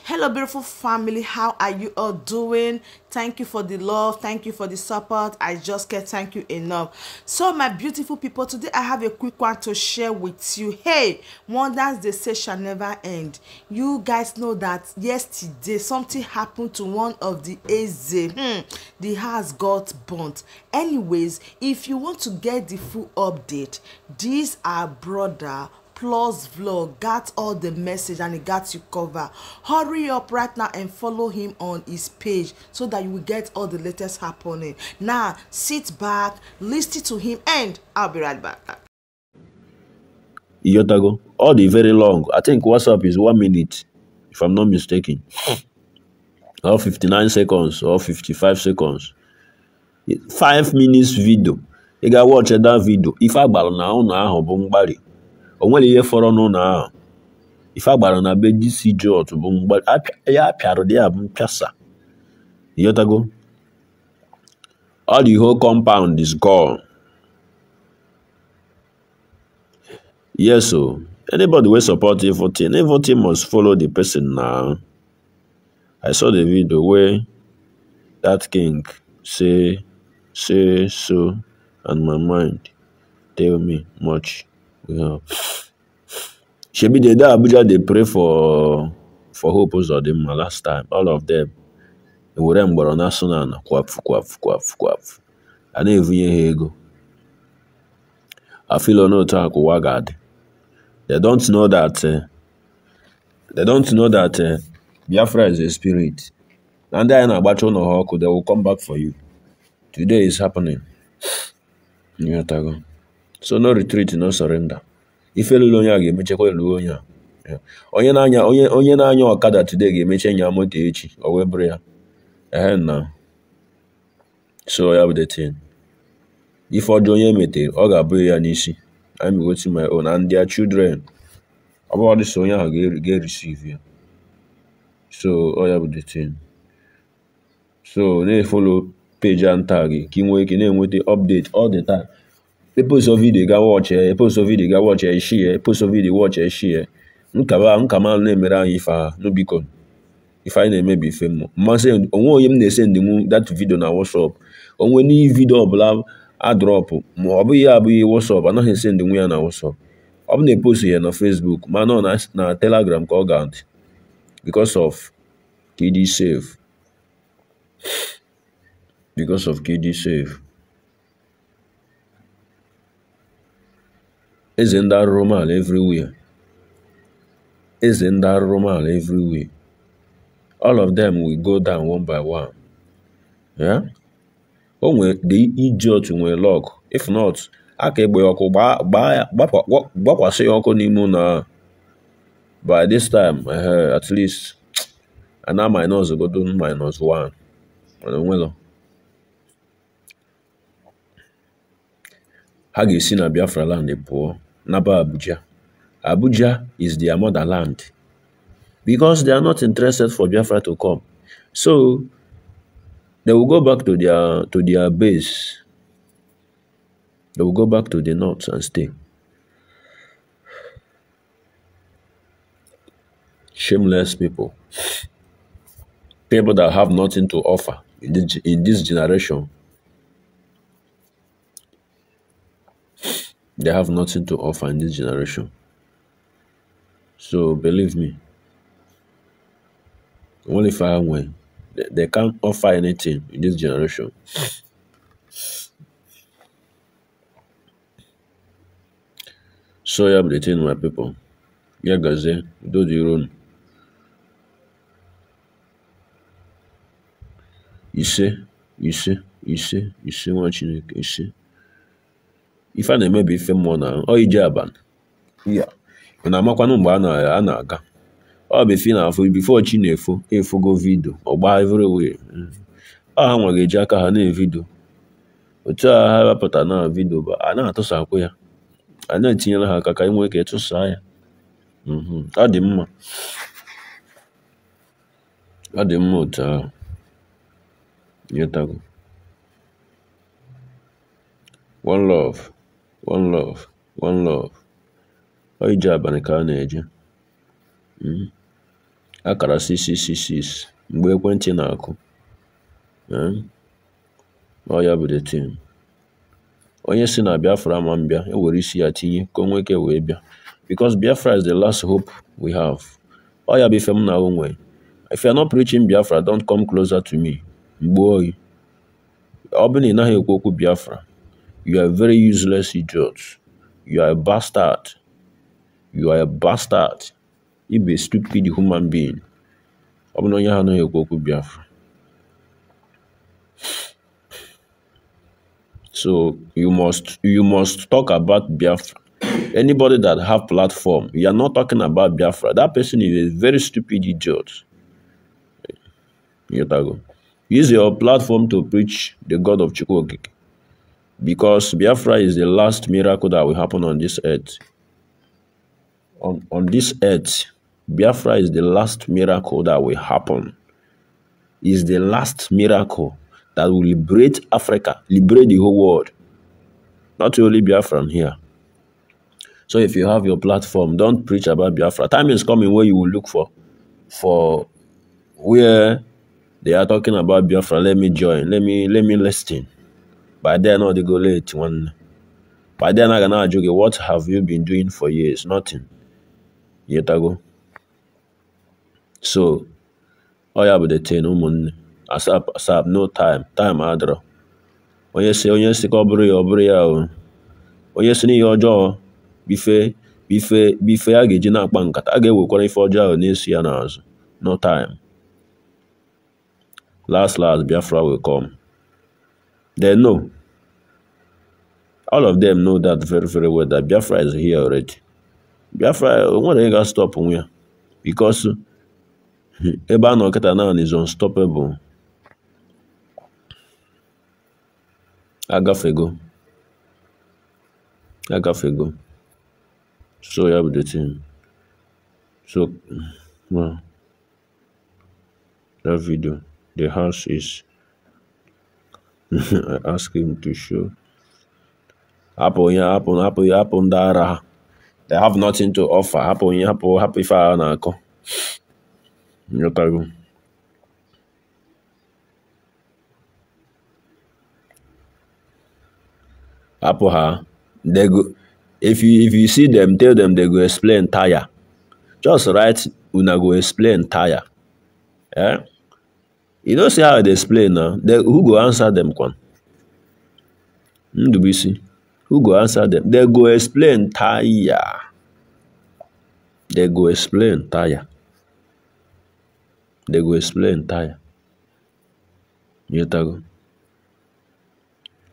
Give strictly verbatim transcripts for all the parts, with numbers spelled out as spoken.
Hello, beautiful family. How are you all doing? Thank you for the love. Thank you for the support. I just can't thank you enough. So, my beautiful people, today I have a quick one to share with you. Hey, wonders they say shall never end. You guys know that yesterday something happened to one of the Eze. Hmm, the house got burnt. Anyways, if you want to get the full update, this our brother Plus Vlog got all the message and he got you cover. Hurry up right now and follow him on his page so that you will get all the latest happening. Now, sit back, listen to him, and I'll be right back. Iyotago, all the very long. I think WhatsApp is one minute, if I'm not mistaken, or fifty-nine seconds or fifty-five seconds. Five minutes video. Ị ga-awatch that video. Ife agbara na ụlọ ahụ bụ mgbalị. O nwere ihe fọrọ n'ụlọ ahụ. Ife agbara na be this idiot bụ mgbalị. Apịa- Ya apịara dị ya bụ mpịasa. Iyotago, all the whole compound is gone. Yes, so anybody wey support evil thing, evil thing must follow the person now. I saw the video where that king say, say so, and my mind tell me much. Yeah. Shebi dey dey Abuja dey pray for for Hope Uzodinma last time. All of them, ewere mgbọrọ na-asụ na ana, kwapụ kwapụ kwapụ kwapụ. A na-evunye ha ego. I feel no talk ụwa ga-adị. They don't know that uh, they don't know that uh, Biafra is a spirit. Na ndị anyị na-agbacha ụlọ ha ọkụ, they will come back for you. Today is happening. Ịghọtago? So no retreat, no surrender. Ife lụrụ onye a ga-emechakwa elu onye a. Yeah. Onye na-anya onye onye na-anya ọkada today ga-emecha nya moto echi, ọ wee bụrụ ya. Ehe na. So ya bụ the thing. Ife ọjọọ onye metere, ọ ga-abụ ya n'isi. I'm waiting my own and their children. Ọ bụrụ this onye ahụ ga-receive ya. So ọ ya bụ the thing. So na-efollow page and tag ka ị nwee ike na-enweta update all the time. Epost video ga watch ya, epost video ga watch ya, share, epost video watch ya, share. Nkaba nkama na-emere anyị ife a, no biko. Ife anyị na-eme bụ ife mmụọ. Mmasị onwe onye m na-esend nwu that video na WhatsApp. Onwe n'ihe video ọbụla a drop, ma ọ bụghị ya abụghị WhatsApp, anaghị esend nwu ya na WhatsApp. Ọ bụ na epost ya na Facebook, ma nọ na, na Telegram ka ọ ga-adị. Because of K D save. Because of K D save. Eze ndị arụrụmala everywhere. Eze ndị arụrụmala everywhere. All of them will go down one by one. Yeah? O nwere the idiot nwere luck. If not, aka egbe ọkụ gbaa gbaa ya gbakwa- gwa- gbakwasị ya ọkụ n'ime ụlọ ahụ. By this time, eh, at least a na minus godo minus one. Mana onwelo. Ha ga-esi na Biafra land pụọ naba Abuja. Abuja is their motherland because they are not interested for Biafra to come. So they will go back to their to their base. They will go back to the north and stay. Shameless people. People that have nothing to offer in this, in this generation. They have nothing to offer in this generation. So believe me, only far away, they, they can't offer anything in this generation. So ya bụ the thing, my people. Ya gazie, udo dịrị unu. Ise, ise, ise, ise, nwa Chineke, ise. Ife a na-eme bụ ife mmụọ na ọ ije abalị. Ya. Ị na-amakwanụ mgbe a na- a na-aga. Ọ bụ ife ị na-afụ before chi na-efo, efogo video, ọ gbaa everywhere. Mm. Ọ ha nwa ga-eji aka ha na-evidio. Otu a ha wepụta na video bụ a na-atụsakwa ya. A na-etinyere ha aka ka e nwee ike tụsaa ya. Mhm. Ọ dị mma. Ọ dị mma otu ahụ. Ịghọtago? One love, one love, one love. Ọ ije abalị ka a na-eje. Mm. akara six six six six mgbe ekwentị na-akụ. Eh? Ọ ya bụ the thing. Onye si na Biafra ma mbịa, e were isi ya tinye ka o nwee ike wee bịa. Because Biafra is the last hope we have. Ọ ya bụ ife m na o nwee. If you are not preaching Biafra, don't come closer to me. Mgbuo oyi. Ọ bụrụ na ị naghị ekwu okwu Biafra, you are a very useless idiot. You are a bastard. You are a bastard. You be a stupid human being. Ọ bụrụ na onye ahụ anaghị ekwu okwu Biafra. So you must you must talk about Biafra. Anybody that have platform, you are not talking about Biafra. That person is a very stupid idiot. You gotta go. Use your platform to preach the God of Chukwu Okike. Because Biafra is the last miracle that will happen on this earth. On, on this earth, Biafra is the last miracle that will happen. Is the last miracle that will liberate Africa, liberate the whole world. Not only Biafran here. So if you have your platform, don't preach about Biafra. Time is coming where you will look for for where they are talking about Biafra. Let me join. Let me let me listen. By then, no, they go late one. By then, I gonna ask you, what have you been doing for years? Nothing. Yet ago. So, ọ ya bụ the thing, ụmụnne. Asap, asap, no time. Time adịrọ. Onye si onye si ka ọ bụrụ ya, ọ bụrụ ya o. Onye si n'ihe ọjọọ, bife bife bife a ga-eji na-akpa nkata, a ga-ewekwara ife ọjọọ ahụ na-esi ya n'azụ. No time. Last last, Biafra will come. They know. All of them know that very very well, that Biafra is here already. Biafra, o nwere onye ga-stop onwe ya, because ebe a nọ kịta now is unstoppable. Agafego. Agafego. So ya bụ the thing. So, well, that video, the house is, I ask him to show. Hapụ onye, hapụ, hapụ, hapụ ndị ara ha. They have nothing to offer. Hapụ onye, hapụ, hapụ ife a na-akọ. Nyotago. Hapụ ha. They go, if you, if you see them, tell them they go explain tire. Just write, "Una go explain tire." Eh? You know, see how they explain now. They, who go answer them, Kwan? Ndubisi. Who go answer them? They go explain tire. They go explain tire. They go explain tire. You tago.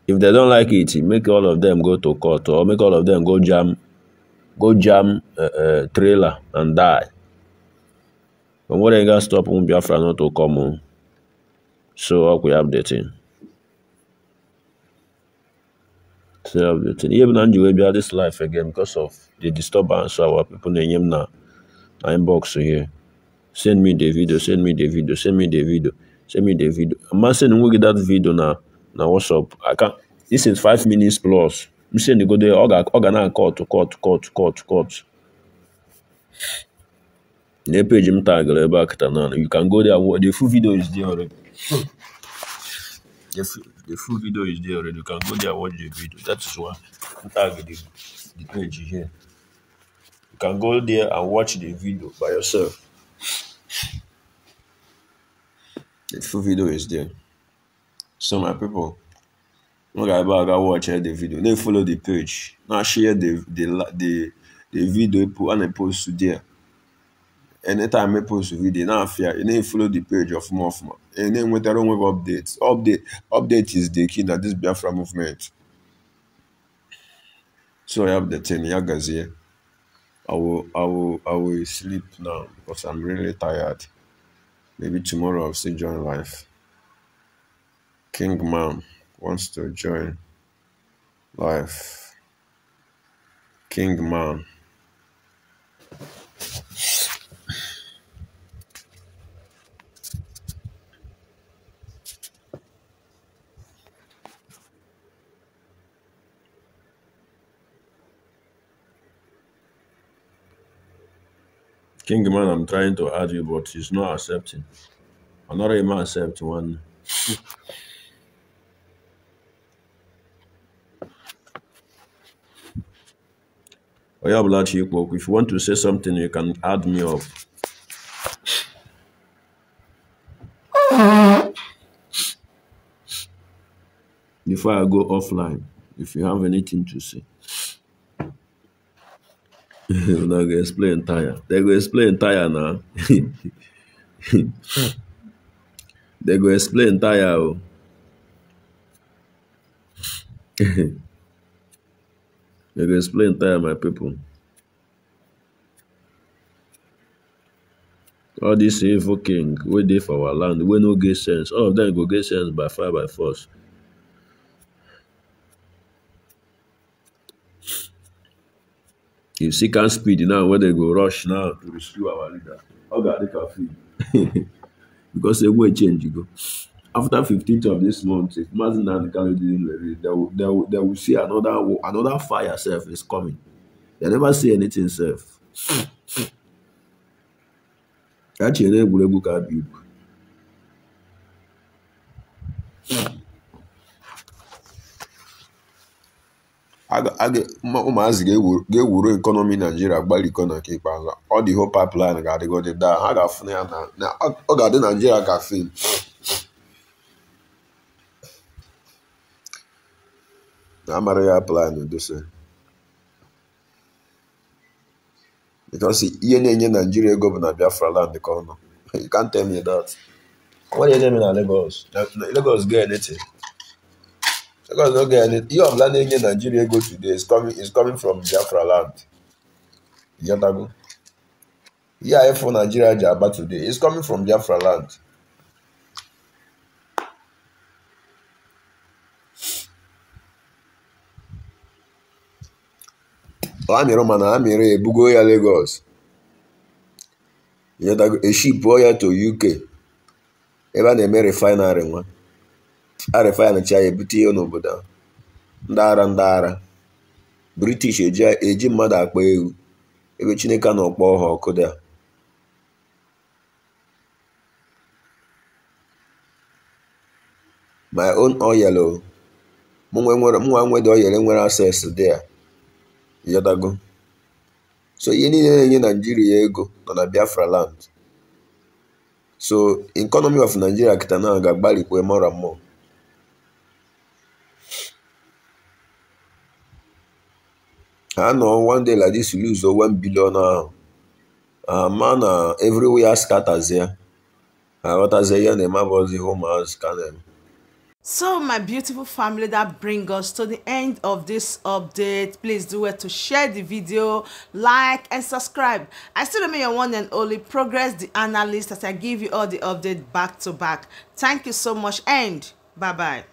If they don't like it, make all of them go to court, or make all of them go jam, go jam uh, uh, trailer and die. But what they gonna stop Biafra not to come on? So how we have the thing? So how the thing? Even Andy will be at this life again because of the disturbance our people name na na inbox here. Send me the video, send me the video, send me the video, send me the video. I'm not sending we get that video now. Now what's up? I can't. This is five minutes plus. I'm sending go there. Oga, oga now cut, cut, cut, cut, cut. The page I'm tagged about now. You can go there. The full video is there already. The full, the full video is there already. You can go there and watch the video. That is why I'm tagged the, the page here. You can go there and watch the video by yourself. The full video is there. So my people, no guy back, I watch eh, the video. They follow the page. Now share the the la- the the video put and I post to there. Anytime I post a video, now fear. You need follow the page of Mofma. And then with their own web updates. Update update is the key that this Biafra movement. So I have the ten Yagas here. I will I will I will sleep now because I'm really tired. Maybe tomorrow I'll still join live. King Man wants to join live. King Man. King man, I'm trying to add you, but he's not accepting. I'm not even accepting one. Oya Blachi Ikpoku, if you want to say something, you can add me up. Before I go offline, if you have anything to say. Una go explain tire. They go explain tire now. They go explain tire. Oh. They go explain tire, my people. All these evil king wey dey for our land, wey no get sense, all of them go get sense by fire by force. You see can speed now when they go rush now to rescue our leader. Oga, they can feel. Because they will change, you go. After fifteenth of this month, if Mazi Nnamdi Kanu didn't leave, they will, they will, they will see another wa- another fire self is coming. They never see anything self. Actually, they will look at you. A ga- a ga- ma- ụmụazị ga-ewu- ga-ewuru economy Nigeria gbaliko na nke ikpeazụ. All the whole pipeline ga-adịgodi daa, ha ga-afụ na ya na na ọ ọ ga-adị Nigeria ka film. Na amara ya plan dose, because ihe na-enye Nigeria ego bụ na Biafra land ka ọ nọ. You can't tell me that. What do you tell me na Lagos? Na- na- Lagos get anything? Lagos no get anything. Ihe ọbụla na-enye Nigeria ego today is coming is coming from Biafra land. You get that? Yeah, if Nigeria ji aba today, it's coming from Biafra land. Ọ amịrị mana amịrị ebugo ya Lagos. Eshipụọ ya to U K, ebe a na-eme refinery nwa. A refine cha ya ebute ihe n'obodo ahụ. Ndị ara ndị ara. British eji eji mmadụ akpa ewu. Ebe Chineke na ọkpọ ọha ọkụ dị a. My own oil o. Mụnwa nwere mụnwa nwede oil nwere access there. Ịghọtago? So ihe niile na-enye Nigeria ego nọ na Biafra land. So economy of Nigeria kịta na ga-agbalikwe more and more. Ha nọ one day like this lose one billion ahụ. Ama na everywhere scatters ya. Aghọtazie ya na ema bọzi ụmụazị ka na-eme. So my beautiful family, that brings us to the end of this update. Please do well to share the video, like and subscribe. I still remain your one and only Progress the Analyst as I give you all the update back to back. Thank you so much and bye bye.